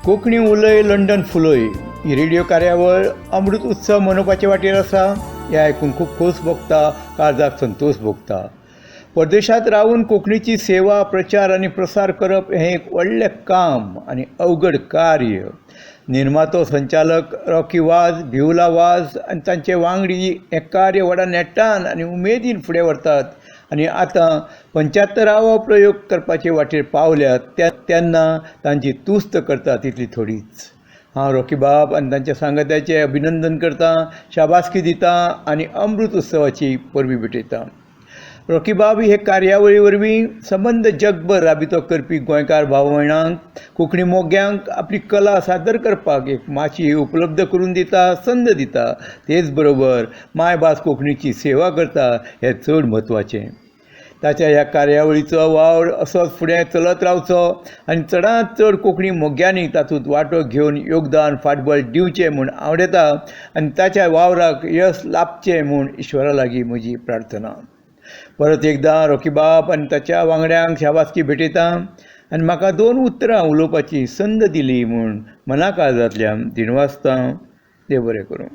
कोंकणी उलय लंडन फुलय ही रेडियो कार्यावळ अमृत उत्सव मनोवपाचे वाटेर आसा हें आयकून खूब खोस भोगता, काळजाक संतोश भोगता. परदेशांत रावन कोंकणीची सेवा, प्रचार आनी प्रसार करप हें एक व्हडलें काम आनी अवघड कार्य. निर्मातो संचालक रॉकी वाज, बिहुला वाज आनी तांचे वांगडी हें कार्य व्हडा नेटान आनी उमेदीन फुडें व्हरतात आनी आतां 75वो प्रयोग करपाचे वाटेर पावल्यात तेन्ना तांची तुस्त करता तितली थोडीच. हांव रॉकीबाब आनी तांच्या सांगात्याचें अभिनंदन करतां, शाबासकी दिता आनी अमृत उत्सवाची परबीं भेटयतां. रॉकीबाब हे कार्यावळी वरवीं संबंद जगभर राबितो करपी गोंयकार भाव भयणांक, कोंकणी मोग्यांक आपली कला सादर करपाक एक माची उपलब्ध करून दिता, संद दिता. तेच बरोबर मायभास कोंकणीची सेवा करता हें चड म्हत्वाचें. ताच्या ह्या कार्यावळीचो वावर असोच फुडें चलत रावचो आनी चडांत चड कोंकणी मोग्यांनी तातूंत वांटो घेवन योगदान, फाटबळ दिवचें म्हूण आवडेता आनी ताच्या वावराक यश लाभचें म्हूण ईश्वरा लागीं म्हजी प्रार्थना. परत एकदां रॉकीबाब आनी ताच्या वांगड्यांक शाबासकी भेटयता आनी म्हाका दोन उतरां उलोवपाची संद दिली म्हूण मना काळजांतल्यान दिनवासतां. देव बरें करूं.